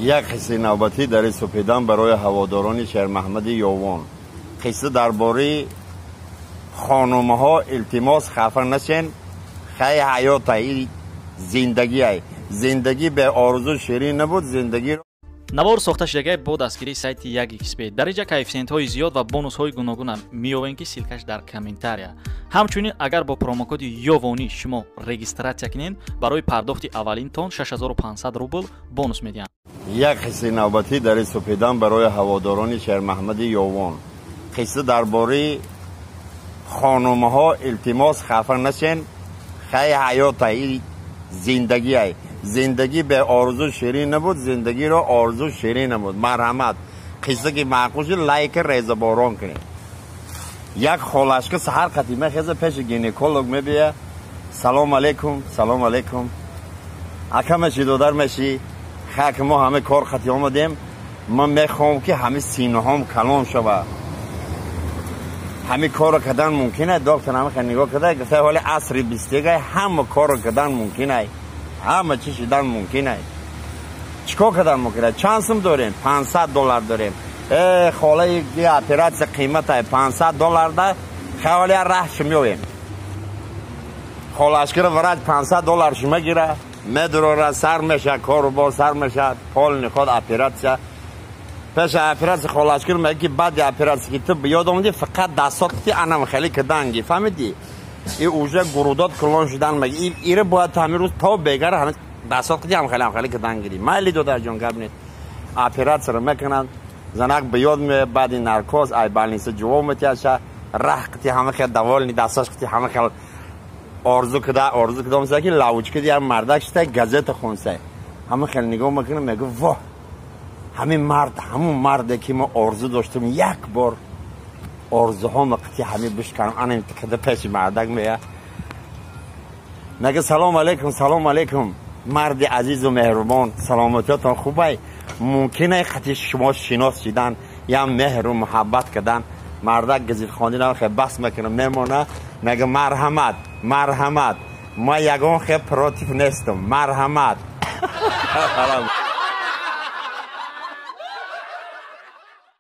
Як қиссаи навбатӣ дар супедан барои ҳаводорони Шермаҳмади Ёвон. Қисса дар бораи хонумҳо. Илтимос, хафа нашен. Хай, ҳаётай, зиндагиай. Зиндагӣ бе орзу ширин набуд, зиндагӣ. Навор сохта шудагай бо дастгирии сайти 1xBet. Дар инҷа коэффисиентҳои зиёд ва бонусҳои гуногуна меёвем, ки ссылка ш дар комментария. Ҳамчунин, агар бо промокоди Ёвонӣ шумо регистрация кунед, барои пардохти аввалинтон 6500 рубл бонус медиҳанд. Як қиссаи навбатӣ дар супедан барои ҳаводорони Шермаҳмади Ёвон. Қисса дар бораи хонумҳо. Илтимос, хафа нашен. Хай, ҳаётай, зиндагиай. Зиндагӣ бе орзу ширин набуд, зиндагиро орзу ширин набуд. Марҳамат, қисса ки маъқул шуд, лайка резаборон кунед. Як холашка саҳар қати мехеза, пеши гинеколог мебия. «Салом алейкум, салом алейкум, ака меши, додар меши? Хак, мо ҳама кор қати омадем. Ман мехоҳам, ки ҳами синаҳом калон шава. Ҳами корро кардан мумкин ай?» Доктор ҳама нигоҳ карда гуфта: «Ҳоли асри бистегай, ҳама корро кардан мумкин ай, ҳама чӣ шидан мумкин ай». «Чӣ кор кардан мумкин ай? Чанд сум дорем?» «500 доллар дорем». «Э, холаи, оператсия қиматай, 500 доллар да. Хавали раҳ шумёвем». Холашкира врач 500 доллар шума гира, медурора, сар меша, кору бор сар меша, полный ход оператсия. Пеша оператсия холашкир мега, ки баъди оператсия ки ту ёд омадӣ, фақат дастот ки анам хеле киданги, фаҳмидӣ? И уже грудот кулон шудан мега, ира бояд ту ҳамин рӯз то бегара ҳами дастот қити ҳам хеле ҳам хеле кидан гирӣ». «Майли, додарҷон, гап нест». Оператсияро мекунанд, занак ба ёд меояд. Баъди наркоз ай больница ҷавоб метиҳаша, раҳ қити ҳама хел довольный, дасташ қити ҳама хел орзу кида орзу кида омса, ки лавочка як мардак шита, газета хонса, ҳама хел нигоҳ мекунам, мегӯ: «Воҳ, ҳамин мард ҳамун марде, ки мо орзу доштем, як бор орзуҳома қити ҳамин бишканам». Ана кида пеши мардак мея, мега: «Салом алейкум, салом алейкум, марди азизу меҳрубон, саломатиётон хубай? Мумкинай қати шумо шинос шидан, я меҳру муҳаббат кардан?» Мардак газетхондинам хе бас мекунам, мемона, мега: «Марҳамат, марҳамат, ма ягон хе против нестам, марҳамат».